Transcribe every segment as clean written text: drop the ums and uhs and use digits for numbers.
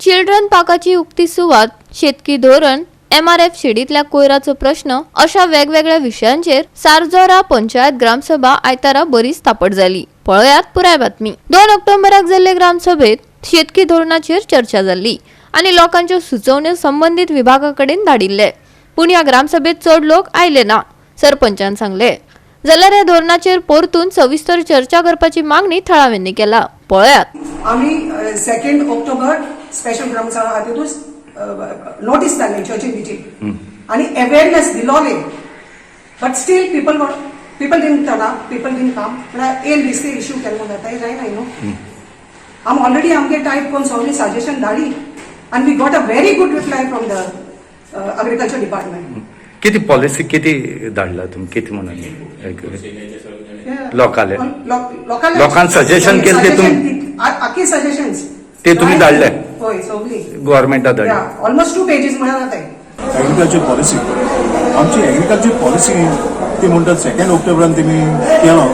Children पार्काची उक्ती सुवात, शेतकी धोरण, एमआरएफ शेडींतल्या कोयराचो प्रश्न अशा वेगवेगळ्या विशयांचेर सारजोरा पंचायत ग्रामसभा आयतारा बरीच तापट जाली. पळयात पुराय बातमी. 2 ऑक्टोबराक जाल्ले ग्रामसभेत शेतकी धोरणाचेर चर्चा जाल्ली आनी लोकांच्यो सुचोवण्यो संबंदीत विभागा कडेन धाडिल्ले. पूण ह्या ग्रामसभेत चड लोक आयले ना, सरपंचान सांगले. जाल्यार ह्या धोरणाचेर परतून सविस्तर चर्चा करपाची मागणी थळाव्यांनी केला. पळयात. आम्ही 2 ऑक्टोबर स्पेशल ग्रामसभा आहा, तितून नोटीस धाडली चर्चे मिटींग आणि awareness दिलोले, but still people didn't turn up, people didn't come. म्हळ्यार येन दिसते इश्यू केन्ना जाता जायना न्हू. आम ऑलरेडी आमगे टायप करून सगळी सजेशन धाडली आनी we got a very good reply from the agriculture department. किती पॉलिसी किती धाडला तुम्ही, किती म्हणून लोकाले? लोकांना. लोकांक suggestion केले ते तुम्ही? आखी सजेशन्स. ते तुम्ही धाडले? होय, सगळी. गव्हर्मेंटात धाडले? ऑलमोस्ट टू पेजीस म्हळ्यार जाताय. एग्रीकल्चर पॉलिसी, आमची एग्रीकल्चर पॉलिसी ती म्हणटात 2 ऑक्टोबरान तेमी केलो,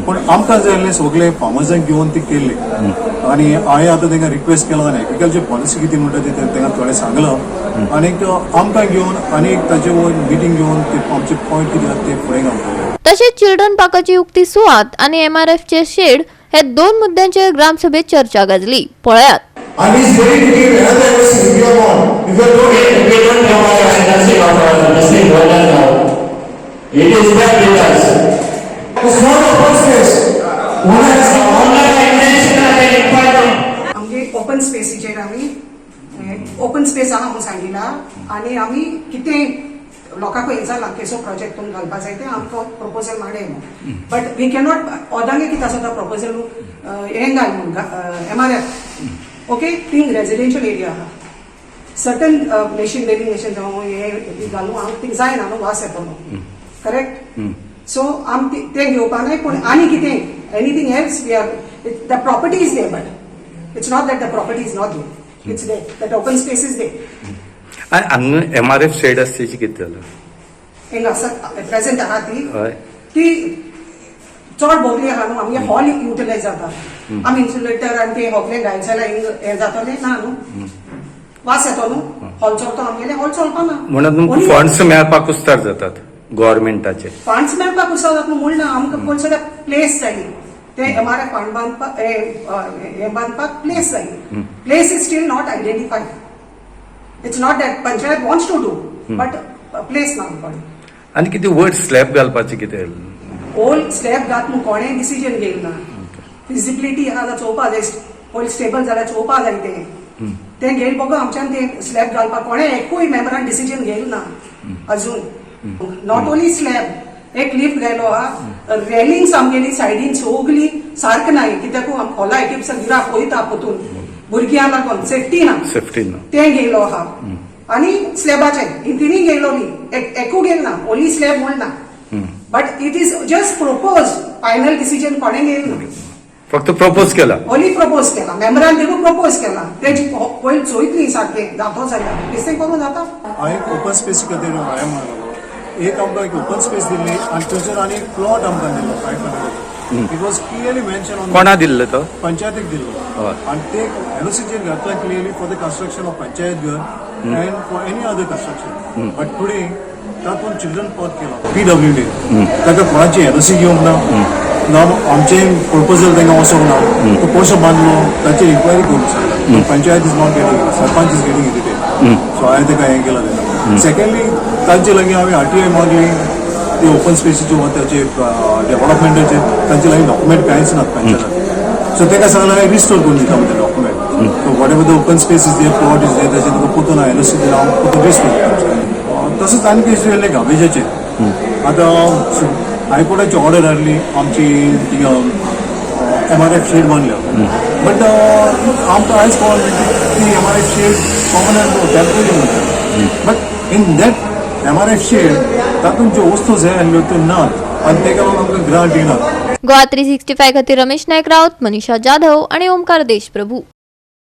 पूण आमकां जाय आसलें सगळे फार्मर्सांक घेवन ती केल्ली. आनी हांवें आतां तांकां रिक्वेस्ट केलो आनी एग्रीकल्चर पॉलिसी कितें म्हणटा ती तांकां थोडें सांगलां आनी आमकां घेवन आनी एक ताचे वयर मिटींग घेवन ते आमचे पॉयंट कितें आसा ते फुडें घालतले. तशेंच चिल्ड्रन पार्काची उक्ती सुवात आनी एमआरएफचे शेड हे दोन मुद्द्यांचेर ग्रामसभेत चर्चा गाजली. पळयात. And he's ready to give another NOC if you want. If you don't, We don't have our NOC of our district holder now. It is there with us. It's not open space. One has Owner intention and important. आमगे open स्पेसीचेर, आमी open space आहा म्हणून सांगिला आनी आमी कितें लोकांक हें जालां, केसो प्रोजेक्ट तुमी घालपा जाय, तें आमकां प्रपोजल मांडे. बट we cannot ओदांगे कितें आसा तो प्रपोजल हें घाल म्हणून MRF, okay, thing residential area आहा, सर्टन मशीन, बेलिंग मशीन जावं हें घालूं आमकां थिंग जायना न्हू, वास येतलो, करेक्ट? सो आम तें घेवपा नाय, पूण आनी कितें, anything else we are, the property is there, but it's not that the property is not there. It's there, that open space is there. आनी हांगा एमआरएफ शेड आसा तेची कितें जालां? हिंगा आसा, प्रेझेंट आहा ती. ती चड बोगली आहा न्हू, आमगे हॉल युटिलायज जाता. आमी इन्सुलेटर आनी ते होगले घायले जाल्यार हिंग हें जातलें ना न्हू, वास येतो न्हू, हॉल चलतो आमगेले, हॉल चलपा ना. म्हणून तुमकां फंड्स मेळपाक कुस्तार जातात गव्हर्मेंटाचे. फंड्स मेळपाक कुस्तार जाता म्हूण ना, आमकां पयलीं सगळें प्लेस जाय. ते एमआरएफ फंड बांदपाक, हें बांदपाक प्लेस जाय. Place is still not identified. It's not that panchayat wants to do, but place ना आमकां. आनी कितें वयर स्लॅब घालपाचें कितें? ओल्ड स्लॅब घात म्हूण कोणें डिसिजन घेयला ना. फिजिबिलिटी आहा जाल्यार चोवपा जाय, पयलीं स्टेबल जाल्यार चोवपा जाय. तें तें घेयल बगो आमच्यान तें स्लॅब घालपाक कोणें एकूय मेंबरान डिसिजन घेयल ना अजून. Not only slab, एक लिफ्ट घायलो आहा, रेलिंग्स आमगेली सायडीन सगली सारकें नाय, कित्याक आम खोला एक गिराक वयता पोतून, भुरग्यां लागून सेफ्टी ना. सेफ्टी ना. तें घेयलो आहा आनी स्लॅबाचें ही तिनूय घेयलोली, एकू घेयल ना, ओनली स्लॅब म्हूण ना. But it is just propose, final decision कोणें घेयल ना. फक्त प्रपोज केला. ओनली प्रपोज केला, मेंबरान देखून प्रपोज केला. तेजी पयलीं चोयतली सारकें जातो जाल्यार कितें करूं जाता. हांवें ओपन स्पेसी खातीर हांवें म्हणलो, एक आमकां एक ओपन स्पेस दिल्ली आनी थंयसर आनी एक प्लॉट आमकां दिल्लो 500. It was clearly mention on कोणा दिल्लो तो? पंचायतीक दिल्लो. आनी ते एनओसीचेर घातला clearly for the construction of panchayat घर and for any other construction, but today तातूंत चिल्ड्रन पार्क केला पीडब्ल्यूडी. ताका कोणाची एनओसी घेवंक ना, ना आमचे प्रपोजल तांकां वचोंक ना. तो कसो बांदलो ताचेर इन्क्वायरी करूंक सांगला. Panchayat is not getting, sarpanch is getting irritated, so हांवें ताका हें केलां तेन्ना. सेकंडली, तांचे लागीं हांवें आरटीआय मागली. ते ओपन स्पेसीचे वा ताचे डेव्हलपमेंटाचे तांचे लागीं डॉक्युमेंट कांयच नात पंचायताक. सो ताका सांगलां, हांवें रिस्टोर करून दिता म्हणजे document. So whatever the open space is there, plot is there, ताचे तुका पोतून एनओसी दिला, हांव पोतून रिस्टोर करता. तसोच आनी इश्यू येयले गार्बेजाचे. आतां हायकोर्टाची ऑर्डर हाडली, आमची एमआरएफ शेड बांदल्या, बट आमकां आयज कळोन ती MRF shade permanent, temporary म्हणटा, but in that MRF shed तातूंत ज्यो वस्तू जाय आसल्यो त्यो नात आनी तेका लागून आमकां ग्रांट येना. गोवा 365 खातीर रमेश नायक राऊत, मनीषा जाधव आणि ओमकार देशप्रभू.